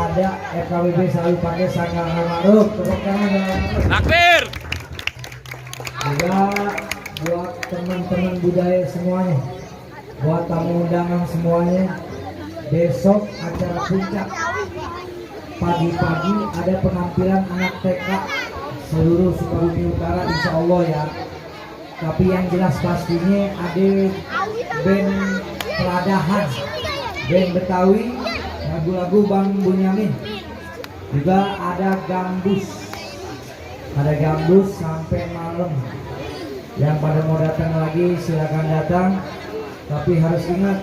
ada FKBB selalu pakai Sanggar Al-Ma'ruf. Tepuk tangan dong. Takbir. Juga buat teman-teman budaya semuanya, buat tamu undangan semuanya, besok acara puncak pagi-pagi ada penampilan anak TK seluruh Sukabumi Utara insya Allah ya. Tapi yang jelas pastinya ada band Peladahan, band Betawi, lagu-lagu Bang Bunyamin. Juga ada gambus sampai malam. Yang pada mau datang lagi silakan datang, tapi harus ingat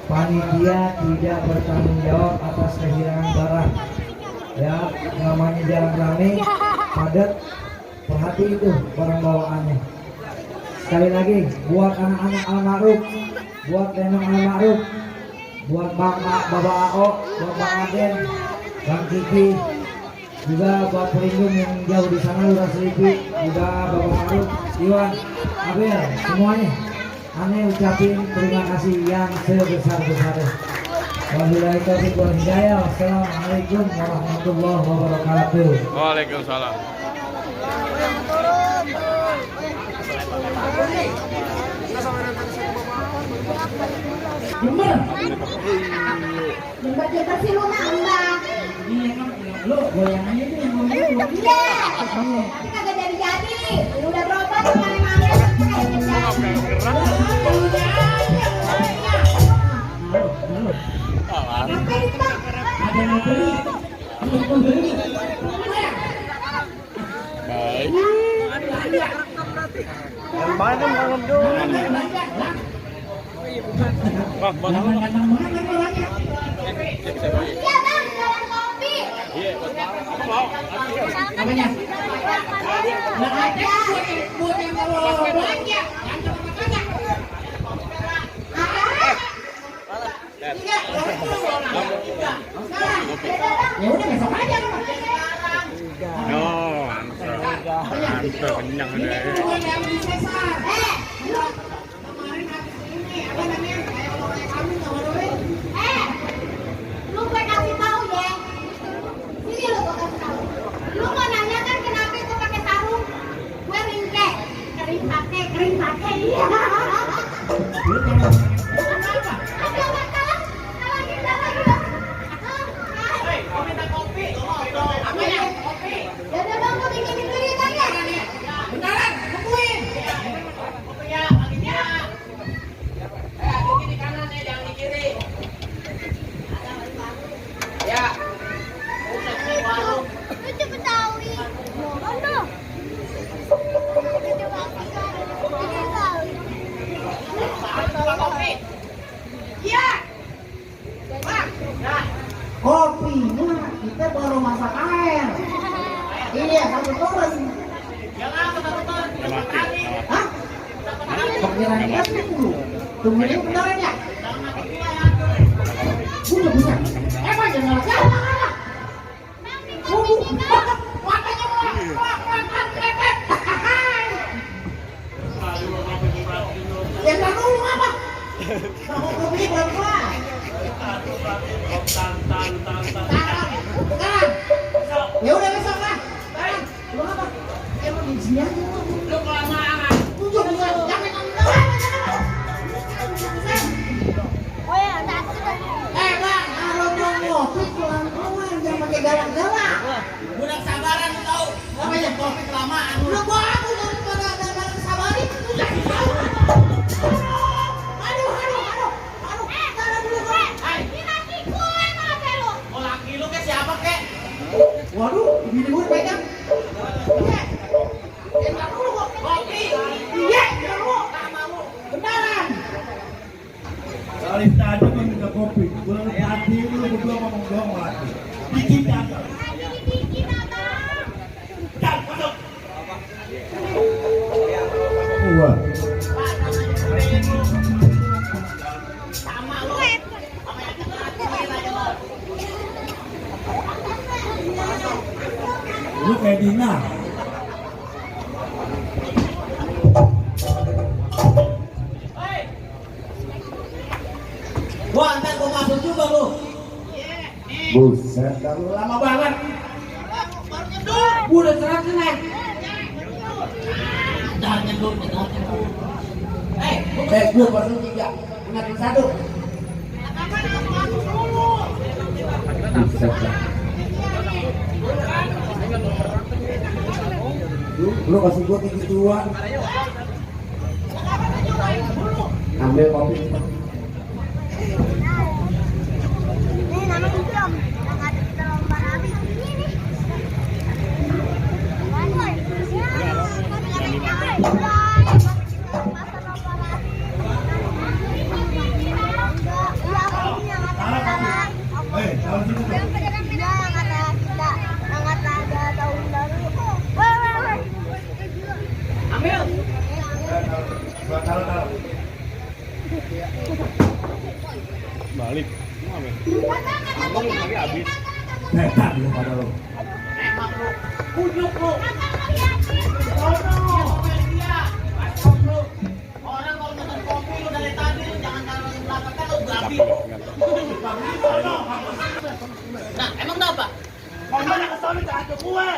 panitia tidak bertanggung jawab atas kehilangan barang ya. Namanya jalan rame padat, perhati itu barang bawaannya. Sekali lagi buat anak-anak Al-Ma'ruf, buat Nenong Al-Ma'ruf, buat Bapak Ao, buat Bang Aden, Bang Kiki, juga buat pelindung yang jauh di sana Lurah Selipi, juga Bapak Ma'ruf, Iwan, Abel, semuanya aneh ucapin terima kasih yang sebesar-besarnya. Wabillahi taufiq wal hidayah. Wassalamualaikum warahmatullahi wabarakatuh. Waalaikumsalam. Jember. Jember sih lu nambah. Iya kan, lu goyangannya tuh yang ngomong. Iya. Tapi kagak jadi. Lu udah berobat kemana-mana kayak ngejak. Ada yang beli. Baik. Yang mana malam dong? Bang, Iya bang, jalan kopi. Iya, mau. Apanya? Nggak ada buat yang mau belanja. Ya udah besok aja. Oh, antar kenyang deh. Lu gue kasih tahu ya. Sini lu gue kasih tahu. Lu mau nanya kan kenapa gue pakai sarung? Gue ringkek. Kering pakai. Iya. Kopinya kita baru masak air. Iya, 1 ton. Hah? Perkiraan gas 10. Tungguin beneran ya? Bukan. Emang jangan salah. Makanya yang dulu apa? Kamu kopi berapa? Ya udah besok lah. Lu apa? Emang izin aja lu kelamaan. Jangan. Oh ya, Bang, kalau mau ngopi pelan-pelan jangan pakai galak-galak. Budak sabaran lu tahu. Namanya kopi kelamaan. Udah bagus daripada galak sabarin. Aduh. Taruh dulu, Bang. ini laki gue kenapa lu? Oh laki lu ke siapa kek? Waduh, bini gue pegang. Iya. Entar dulu kok. Kopi. Iya, entar dulu. Beneran. Kali tadi kan minta kopi, gue hati lu berdua ngomong doang lagi. Bikin apa? Bikin abang. Jangan masuk. Wah, Sama lu. lu kayak Dina. Gua antar gua masuk juga lu. Buset, terlalu lama banget. Udah serang sini. Jangan nyentuh. Gua baru 3. Ingat 1. Buset dah. Lu kasih gua kayak gituan. Ambil kopi. Ini nama belum yang ada di dalam lembar habis ini nih. Balik. Abang lagi habis. Nekat lu pada lu. Kujuk lu. Orang kalau pesan kopi lu dari tadi lu jangan taruh di belakang kan lu berapi. Nah, emang kenapa? Ngomongnya ke sana ke ada gue.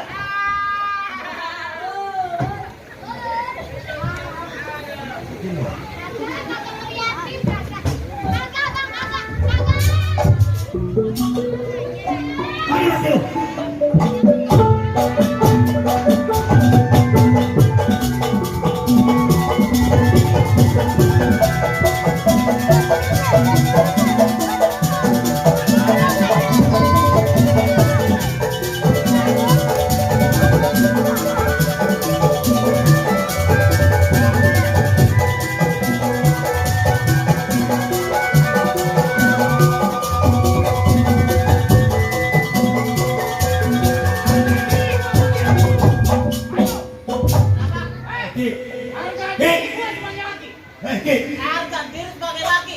Harga diri sebagai laki.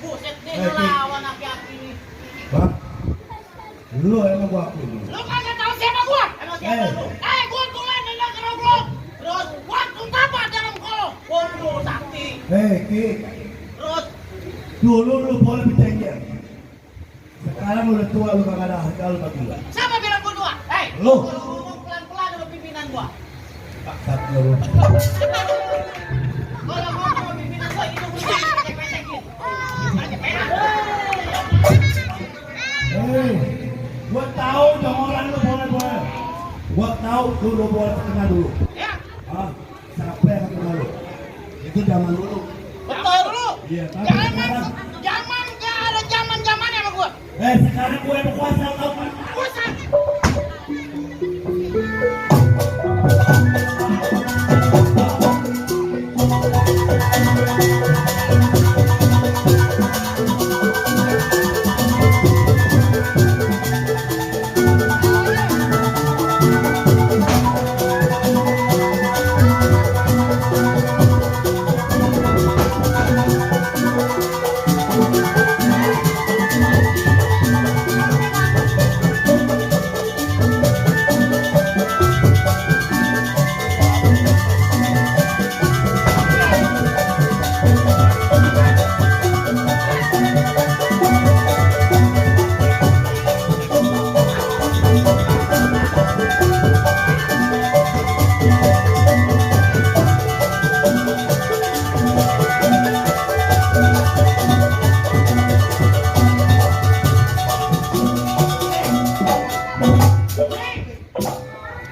Buset nih lawan laki-laki ini. Bang, lu emang gua akui. Lu kagak tahu siapa gua? Emang siapa lu? Gua tulen di dalam kolong. Terus waktu apa dalam kolong? Waduh, sakti. Ki. Terus Dulu lu boleh bertengger. Sekarang udah tua lu kagak ada harga lu bagi gua. siapa bilang gua tua? Lu. Kalau ngomong pelan-pelan lu pimpinan gua. Paksa lu. Kalau ngomong sama pimpinan gua itu gua pesek-pesekin. Gua tahu orang lu boleh. Gua tahu lu boleh terkenal dulu. Ya, Siapa yang kenal lu? Itu zaman dulu. betul lu. Iya, tapi sekarang. Zaman gak ada zaman-zamannya sama gua. Sekarang gue yang berkuasa, tau kan? Buset.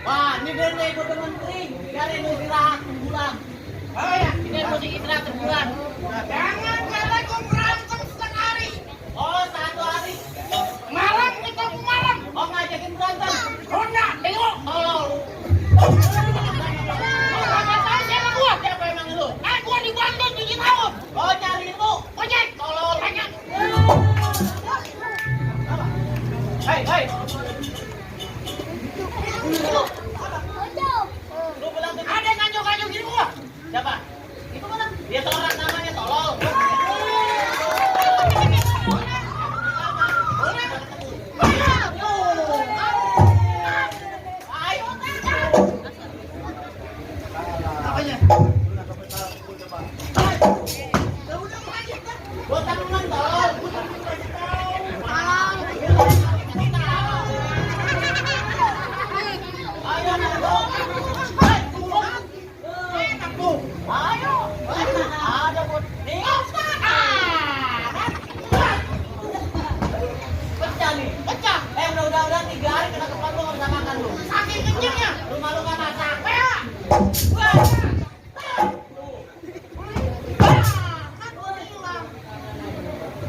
Wah, ini dia nih gue menteri dari istirahat sebulan. Oh ya, ini mesti istirahat sebulan. Jangan kalian kau berantem setengah hari. Oh, 1 hari. Malam kita malam. Oh, ngajakin berantem. Ronda, tengok. Oh, nggak tahu siapa gua? Siapa emang lu? Gua dibantu 7 tahun. Oh, nyari itu. Ojek, tolol banyak. Hei. Lu bilang ada yang ngajak-ngajak gini gua? Siapa? Itu mana? Dia seorang namanya tolol. Apanya? Gua tanggungan tolol. kencengnya. Rumah lu gak capek ya? Wah. Kan gua hilang.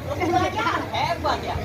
Lu belajar hebat ya.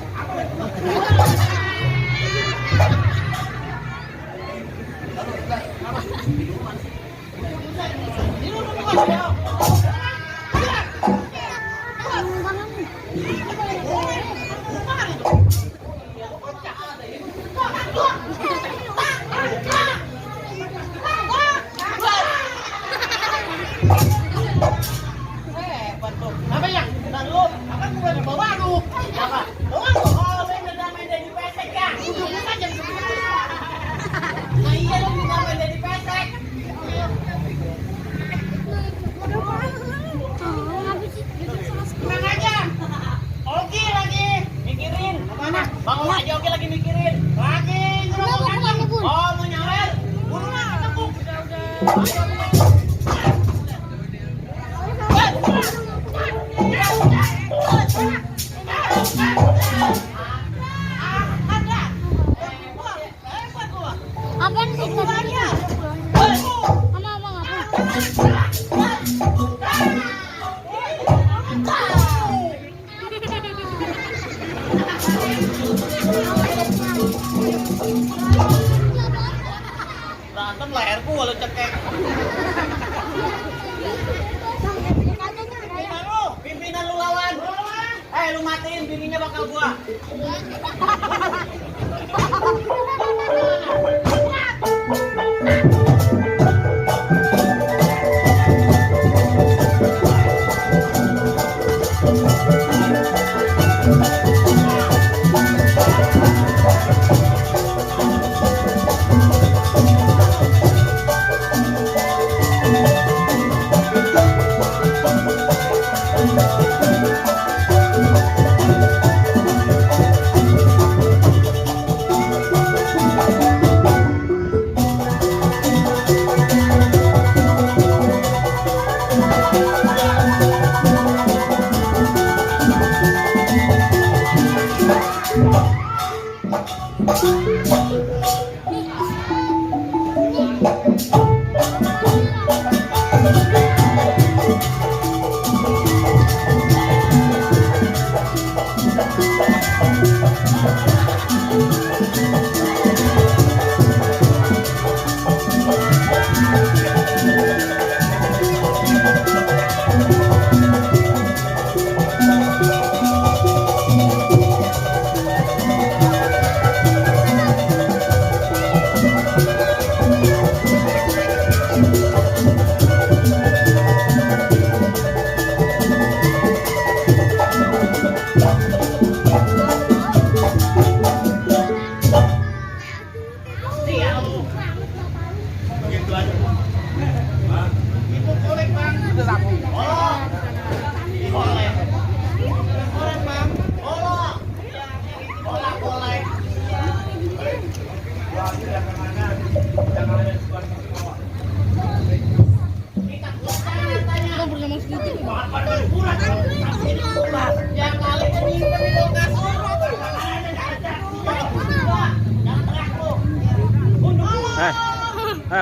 Bang aja oke lagi mikirin. Lagi oh mau nyawer. Buruan ketemu. Apaan sih tadinya? Sama Berantem leher gua lu cekek. Pimpinan lu lawan. Lu matiin bininya bakal gua.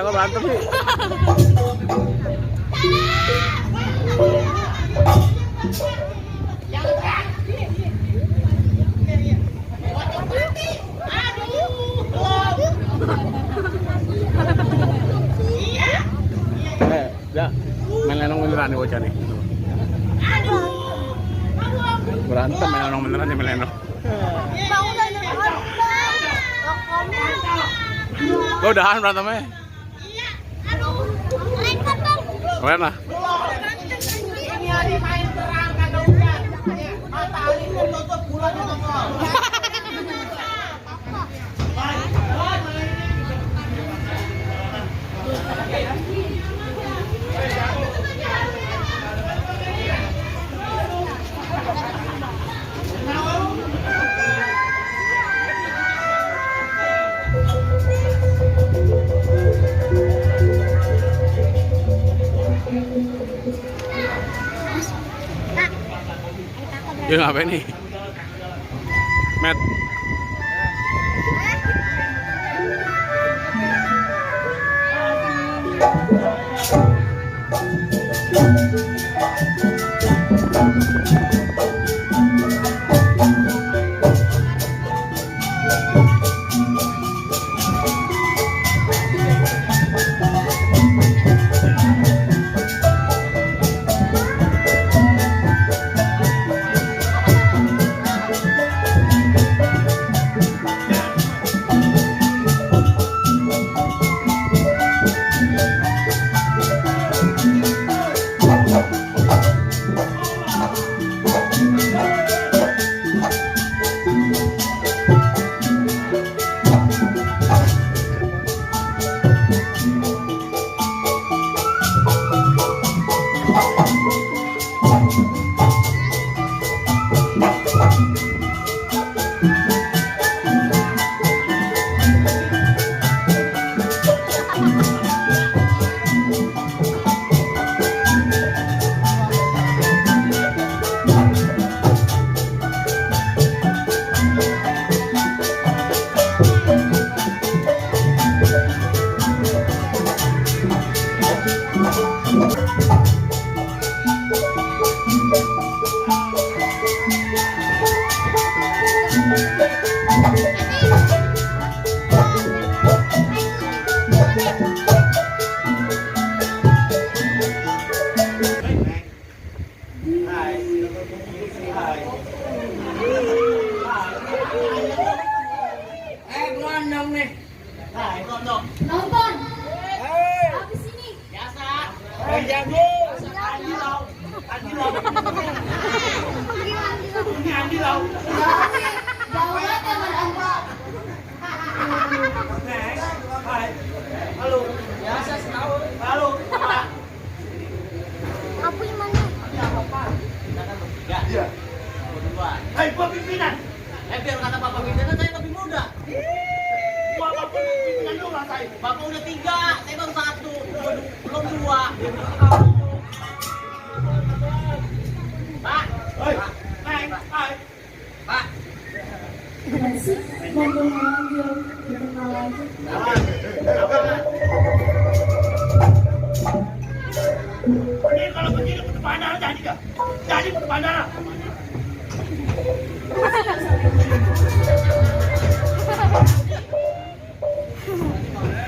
Kok berantem sih? Ya, main lenong beneran nih bocah nih. Berantem main lenong beneran nih main lenong. Lo udahan berantemnya? Keren lah. Ini hari main terang kagak hujan. Matahari tutup bulan nongol. Dia ngapain nih? Matt. dong nih. Nah, itu dong. Nonton. Habis ini. Biasa. Jago. Andi lau. Daulat teman Anda. Hai. Halo. Biasa setahun. Halo. Apa yang mana? Ya. Iya. Hai, Pak pimpinan. Biar kata Bapak pimpinan saya lebih muda. Bapak pimpinan dulu lah saya. Bapak udah 3, saya baru 1. Belum 2. Pak. Hai. Hai. Hai. Pak. Masih ngomong-ngomong kenal aja. Ini kalau begini putus bandara jadi gak? Jadi putus bandara.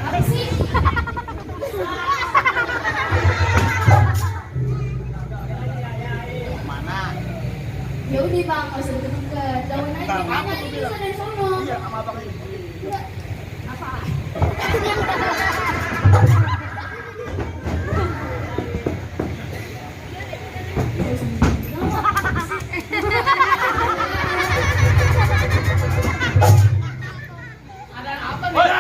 Apa sih? Mana? Ya udah bang, kalau sudah deket, jauhin aja. Mana ini bisa dari sono. Iya, sama abang ini. Enggak. Apa? Ada apa nih? Oh, ya.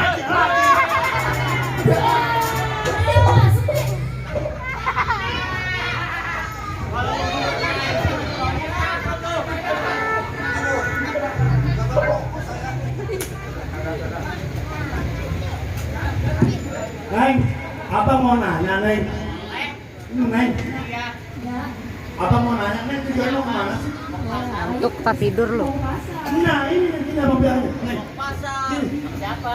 Neng, abang mau nanya, Neng. Neng, Iya. Ya. abang mau nanya, Neng tujuan lo kemana sih? Untuk tak tidur loh. Nah, ini abang bilangnya, Neng. Pasar. Siapa?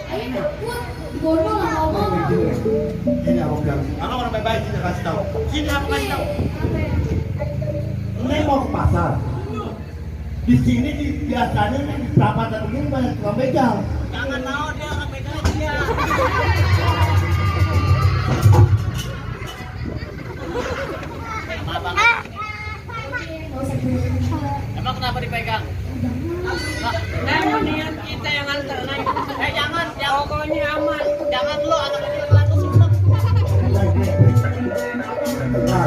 Ayo put, bodoh lah ngomong. Ini abang bilang, abang orang baik-baik sini kasih tahu. Sini abang kasih tahu. Neng mau ke pasar. Di sini biasanya Neng di perapatan begini banyak tukang begal. Jangan mau dia akan pegang dia. Abang. Nggak usah berbicara. Emang kenapa dipegang? Nah, niat kita yang antar naik. Jangan, pokoknya aman. Jangan lo anak kecil lalu sumpah. Nah,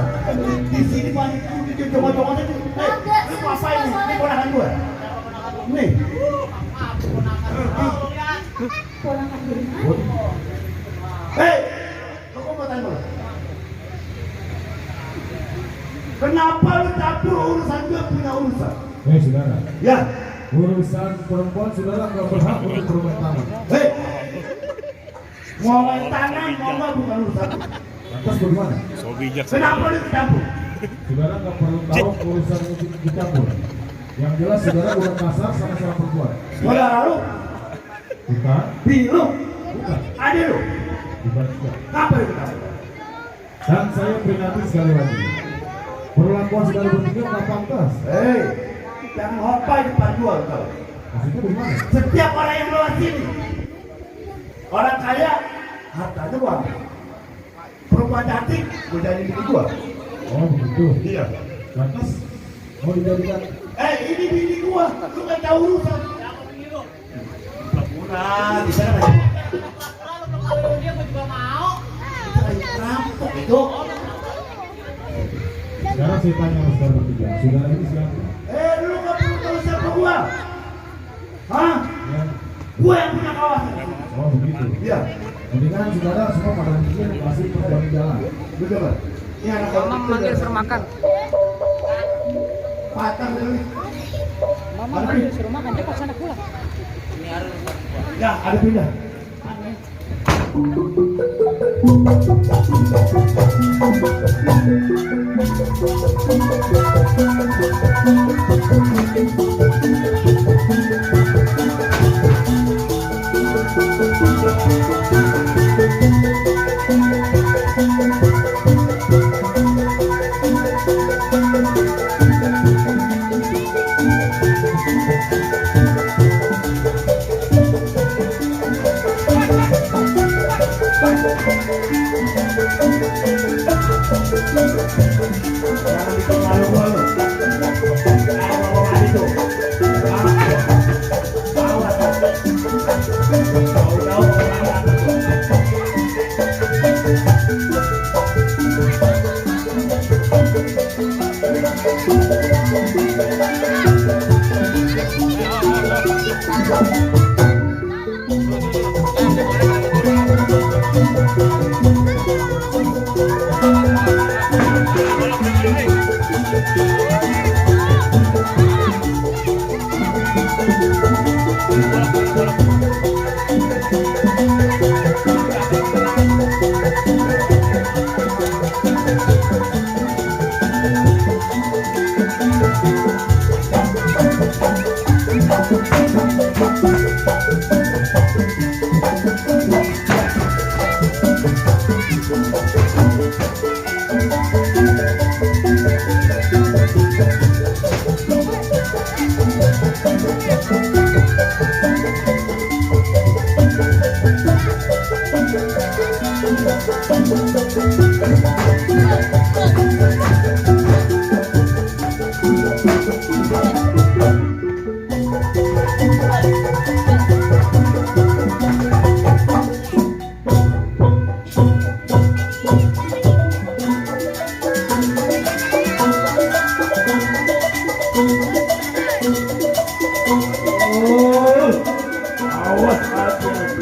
di sini banyak tuh coba-coba aja. Lu ngapain nih? Ini ponakan gue. Nih. Ponakan dari mana? Hei, lu kok mau tanya? Kenapa lu campur urusan gue punya urusan? Saudara, Ya, urusan perempuan saudara nggak berhak untuk bermain tangan. hei. Mau main tangan, mau nggak bukan urusan. Lantas bagaimana? So bijak. Kenapa lu campur? Saudara nggak perlu tahu urusan itu dicampur. Yang jelas saudara bukan kasar sama sama perempuan. Saudara lu, Bukan, bilu, bukan, ada lu. bukan juga. Kenapa lu campur? Dan saya peringati sekali lagi. Perlakuan saudara bertiga nggak pantas. Hei, jangan hopai depan gua kau. Maksudnya bagaimana? Setiap orang yang lewat sini, orang kaya, hartanya gua ambil. Perempuan cantik, gua jadi bini gua. Oh begitu. Iya. Lantas mau dijadikan Ini bini gua, lu nggak tahu urusan. Pura, di sana lagi. Kalau dia juga mau. Rampok itu. sekarang saya tanya sama saudara bertiga. Saudara ini siapa? Lu nggak perlu tahu siapa gua. Hah? Yang Gua yang punya kawasan. oh begitu. Iya. Mendingan saudara semua pada mikir masih perempuan di jalan. Betul kan? Ini anak Mama manggil suruh makan. patah dulu. Mama manggil suruh makan, dia sana pulang. Ya, ada pindah. Jangan bikin malu-malu. Awas hati-hati.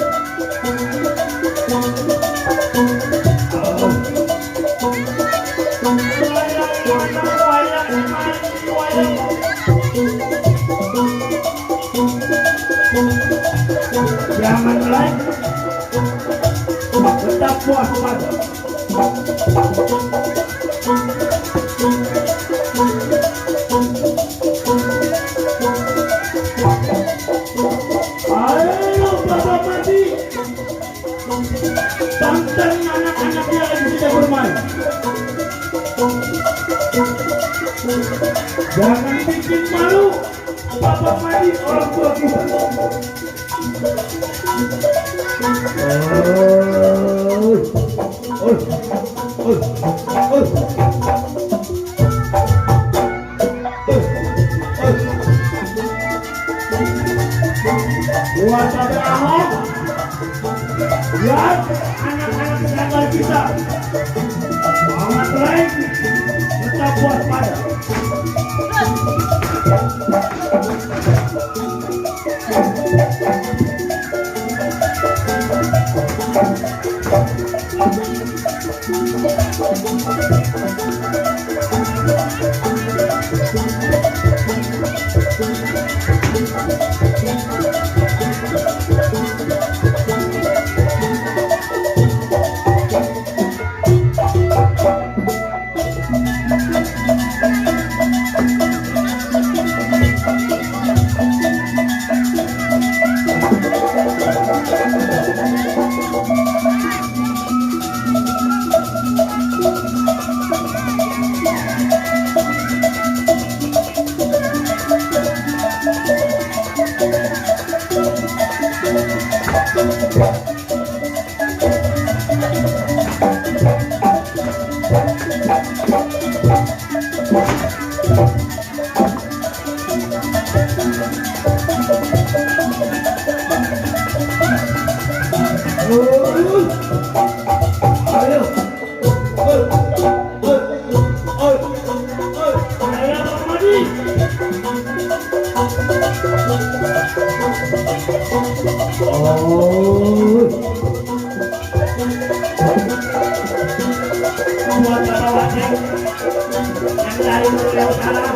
Jangan lain, tetap puas pada. Ayo Bapak Mati, tantang anak-anak yang lagi tidak bermain. Jangan bikin malu Bapak Mati orang tua kita. Buat pada Ahok, lihat anak-anak tetangga kita. Amat lain, tetap waspada. Buat para wasit yang dari Korea Utara,